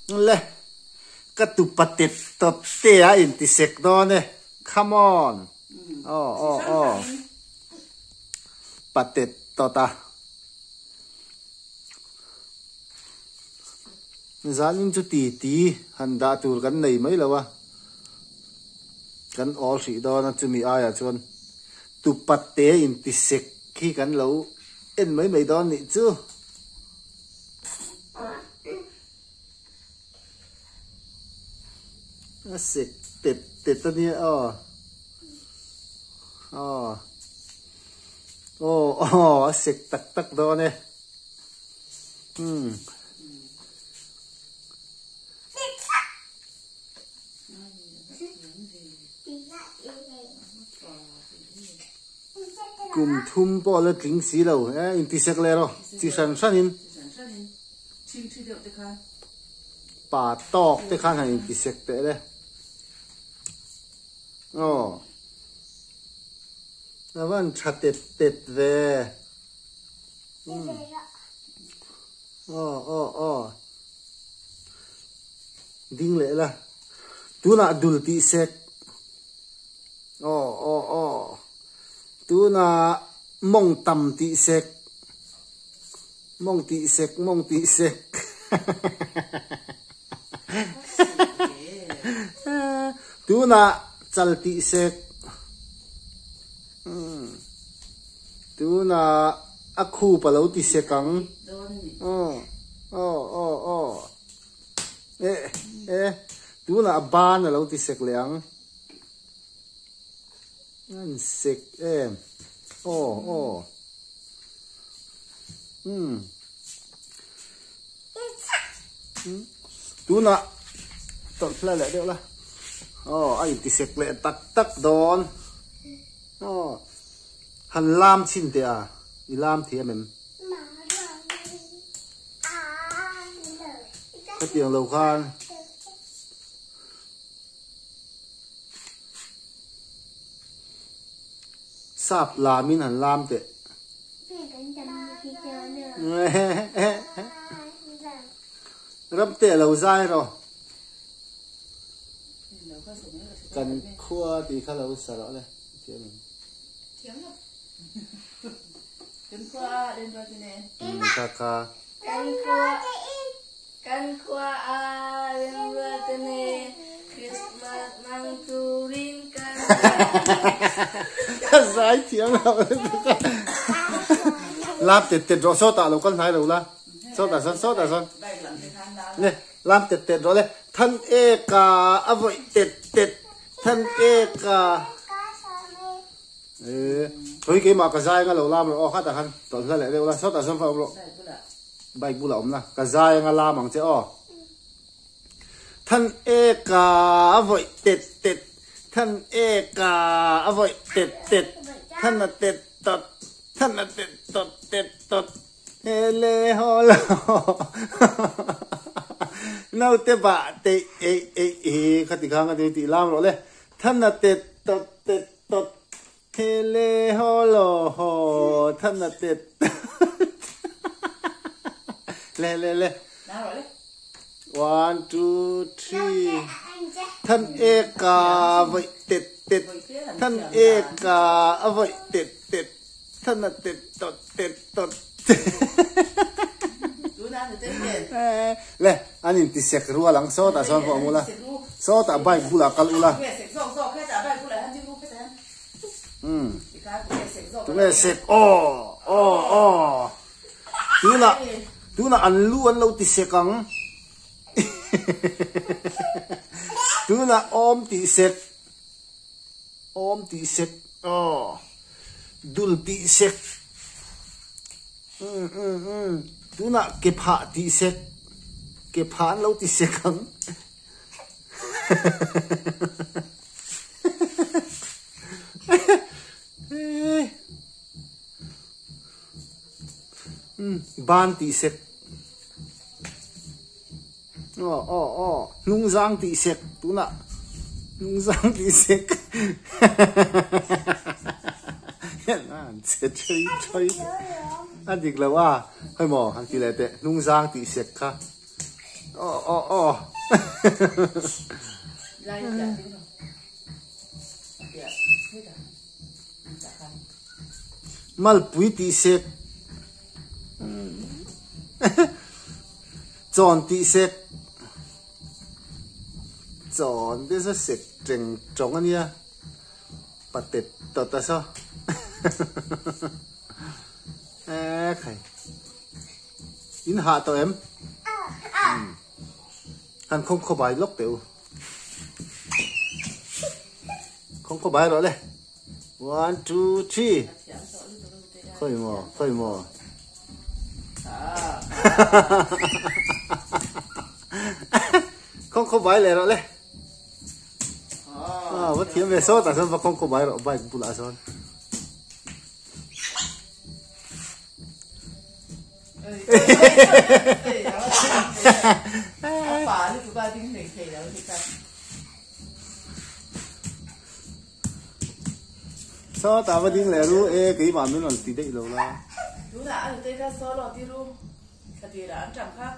Le ka tupa tet tawp te a inti sek dawn e come on aw aw aw pa tet tawt a zanin chu ti ti han dah tur kan nei mai lo a kan awl hrih dawn a chumi aiah chuan tupa te inti sek khi kan lo en mai mai dawn nih chu. A sek tet tet a nia aw aw aw aw a sek tak tak dawn e umm. Kum thum pawh la tling si lo e intisek leh rawh chi hran hran in pa tawk te khan han intisek teh le aw a van tha tet tet ve aw aw aw ding leh la tunah dul tih sek. Aw aw aw tunah mawng tam tih sek mawng tih sek mawng tih sek tunah chal tih sek tunah a khup a lo ti sek ang aw aw aw aw eh eh tunah a ban a lo ti sek leh ang. An sek em aw aw umm tunah tawlh hla leh deuh la aw a inti sek leh tak tak dawn aw han lam chhin teh a i lam thiam em khatiang lo khan. Sap lamin han lam teh. Ram teh lo zai rawh. Kan khua tih kha lo sa rawh le. Thiam em? Thiam lo. Kan khua len rual te ne. Kha kha. Kan khua Kan khua ah remruat te ne Christmas hmang turin kan Ka zai thiam lo Lam tet tet rawh sawtah lo kal hnai lo la sawtah sawn sawtah sawn le lam tet tet rawh le than eka a vawih tet tet than eka e thui keimah ka zai anga lo lam rawh aw khatah khan tawlh hla leh deuh la sawtah sawn va awm rawh. Bike bulah awm la, ka zai anga lam ang che aw. Than eka a vawih tet tet, than eka a vawih tet tet, than a tet tawt, than a tet tawt tet tawt, he le haw lo naute bah teih eih eih hi khati khang a ni tih lam rawh le, than a tet tawt tet tawt. He le haw lo haw than a tet le le le one two three than eka voi tet tet than eka a voi tet tet than a tet tot tet tot le an in ti sek rual ang sawtah sawn pawh awm ula sawtah bike bulah kal ula. Umm tunge sek aw aw aw tunah tunah an lu an lo ti sek ang tunah awm tih sek awm tih sek aw dul tih sek umm umm umm tunah ke phah tih sek ke phah an lo ti sek ang. Ban tih sek aw aw aw hnung zang tih sek tunah hnung zang tih sek an che thui thui a dik lo a hei maw han ti leh teh hnung zang tih sek kha. Aw aw aw. Malpui tih sek. Chawn tih sek. Chawn te chu sek teng tawng a nia. Patet tawt a saw. E khai. In hah tawh em? Han khawng khaw bai lawk teh u. Khawng khaw bai rawh le. One, two, three. Khawi maw, khawi maw. Khawng khaw bai leh rawh le. Ah, va thiam ve sawt ah sawn va khawng khaw bai rawh bike bulah sawn. Sawtah va ding leh ru e keimah min rawn ti daih lo la. Tunah a nute kha solo ti ru thlatira an ṭam kha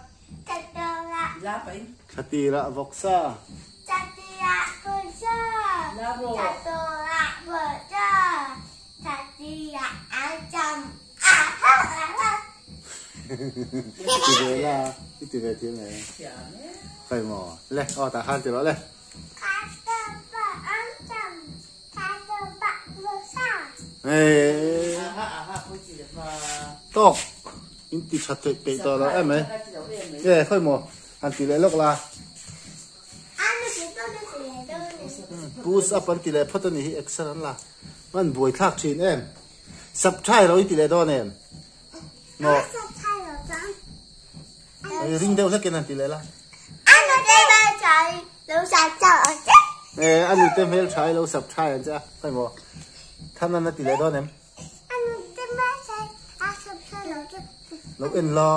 Thlatira vawksa. Ti ve la, i ti ve thiam em? Khawi maw? Le, aw tah khan ti rawh le. Tawk, in ti tha theih peih tawh lo em mai. E, khawi maw? Han ti leh lawk la. Push up an ti leh phawt a ni hi, exer an la. Man buai thlak thin em. Sap thai ro i ti leh dawn em? Maw? Ring deuh hlekin han ti leh la. Eh, a nute hmel tha i lo sap thai ang che a, khawi maw? Than an a ti leh dawn em? Lo en la.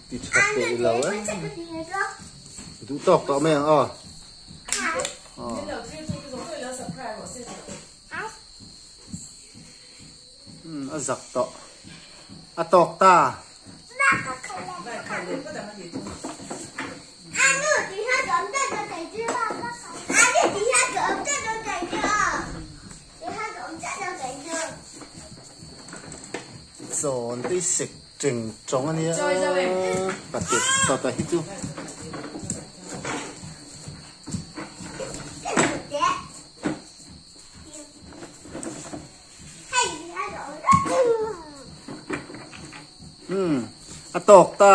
Ti tha teh ilo e. Duh tawk tawh mai ang aw. A zak tawh. A tawk ta. Zawn te sek teng tawng a nia patet tawt a hi chu. Umm a tawk ta.